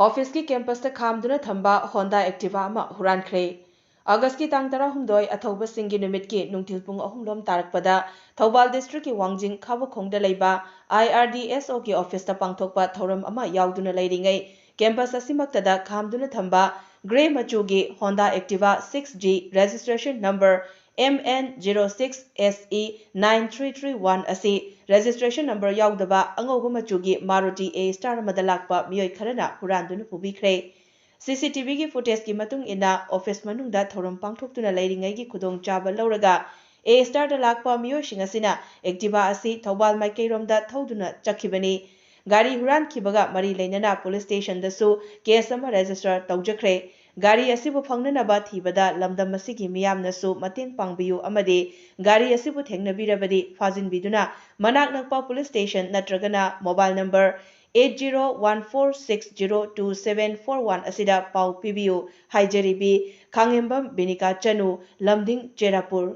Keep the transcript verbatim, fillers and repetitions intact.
ꯑꯣꯐꯤꯁꯀꯤ ꯀꯦꯝꯄꯁꯇ ꯈꯥꯝꯗꯨꯅ ꯊꯝꯕ ꯍꯣꯟꯗꯥ ꯑꯦꯛꯇꯤꯚꯥ ꯑꯃ ꯍꯨꯔꯥꯟꯈ꯭ꯔꯦ꯫ ꯑꯥꯒꯁꯀꯤ ꯇꯥꯡ ꯇꯔꯥꯍꯨꯝꯗꯣꯏ, ꯑꯊꯧꯕꯁꯤꯡꯒꯤ ꯅꯨꯃꯤꯠꯀꯤ ꯅꯨꯡꯊꯤꯜ ꯄꯨꯡ ꯑꯍꯨꯝ ꯂꯣꯝ ꯇꯥꯔꯛꯄꯗ ꯊꯧꯕꯥꯜ ꯗꯤꯁꯇ꯭ꯔꯤꯛꯀꯤ ꯋꯥꯡꯖꯤꯡ ꯈꯥꯕꯈꯣꯡꯗ ꯂꯩꯕ ꯑꯥꯏ ꯑꯥꯔ ꯗꯤ ꯑꯦꯁ ꯑꯣꯒꯤ ꯑꯣꯐꯤꯁꯇ ꯄꯥꯡꯊꯣꯛꯄ ꯊꯧꯔꯝ ꯑꯃ ꯌꯥꯎꯗꯨꯅ ꯂꯩꯔꯤꯉꯩ, ꯀꯦꯝꯄꯁ ꯑꯁꯤꯃꯛꯇꯗ ꯈꯥꯝꯗꯨꯅ ꯊꯝꯕ ꯒ꯭ꯔꯦ ꯃꯆꯨꯒꯤ Honda Activa six G, registration number M N zero six S E nine three three one ꯑꯁꯤ ꯔꯦꯖꯤꯁꯇ꯭ꯔꯦꯁꯟ ꯅꯝꯕꯔ ꯌꯥꯎꯗꯕ ꯑꯉꯧꯕ ꯃꯆꯨꯒꯤ ꯃꯥꯔꯨꯇꯤ ꯑꯦ ꯁ꯭ꯇꯥꯔ ꯑꯃꯗ ꯂꯥꯛꯄ ꯃꯤꯑꯣꯏ ꯈꯔꯅ ꯍꯨꯔꯥꯟꯗꯨꯅ ꯄꯨꯕꯤꯈ꯭ꯔꯦ꯫ ꯁꯤ ꯁꯤ ꯇꯤ ꯚꯤꯒꯤ ꯐꯨꯇꯦꯖꯀꯤ ꯃꯇꯨꯡ ꯏꯟꯅ, ꯑꯣꯐꯤꯁ ꯃꯅꯨꯡꯗ ꯊꯧꯔꯝ ꯄꯥꯡꯊꯣꯛꯇꯨꯅ ꯂꯩꯔꯤꯉꯩꯒꯤ ꯈꯨꯗꯣꯡꯆꯥꯕ ꯂꯧꯔꯒ ꯑꯦ ꯁ꯭ꯇꯥꯔꯗ ꯂꯥꯛꯄ ꯃꯤꯑꯣꯏꯁꯤꯡ ꯑꯁꯤꯅ ꯑꯦꯛꯇꯤꯚꯥ ꯑꯁꯤ ꯊꯧꯕꯥꯜ ꯃꯥꯏꯀꯩꯔꯣꯝꯗ ꯊꯧꯗꯨꯅ ꯆꯠꯈꯤꯕꯅꯤ꯫ ꯒꯥꯔꯤ ꯍꯨꯔꯥꯟꯈꯤꯕꯒ ꯃꯔꯤ ꯂꯩꯅꯅ ꯄꯨꯂꯤꯁ ꯁ꯭ꯇꯦꯁꯟꯗꯁꯨ ꯀꯦꯁ ꯑꯃ ꯔꯦꯖꯤꯁꯇꯔ ꯇꯧꯖꯈ꯭ꯔꯦ꯫ ꯒꯥꯔꯤ ꯑꯁꯤꯕꯨ ꯐꯪꯅꯅꯕ ꯊꯤꯕꯗ ꯂꯝꯗꯝ ꯑꯁꯤꯒꯤ ꯃꯤꯌꯥꯝꯅꯁꯨ ꯃꯇꯦꯡ ꯄꯥꯡꯕꯤꯌꯨ ꯑꯃꯗꯤ ꯒꯥꯔꯤ ꯑꯁꯤꯕꯨ ꯊꯦꯡꯅꯕꯤꯔꯕꯗꯤ ꯐꯥꯖꯤꯟꯕꯤꯗꯨꯅ ꯃꯅꯥꯛ ꯅꯛꯄ ꯄꯨꯂꯤꯁ ꯁ꯭ꯇꯦꯁꯟ ꯅꯠꯇ꯭ꯔꯒꯅ mobile number eight zero one four six zero two seven four one ꯑꯁꯤꯗ ꯄꯥꯎ ꯄꯤꯕꯤꯌꯨ꯫ ꯍꯥꯏꯖꯔꯤꯕꯤ ꯈꯥꯉꯦꯝꯕꯝ ꯕꯤꯅꯤꯀꯥ ꯆꯅꯨ, ꯂꯝꯗꯤꯡ, ꯆꯦꯔꯥꯄꯨꯔ꯫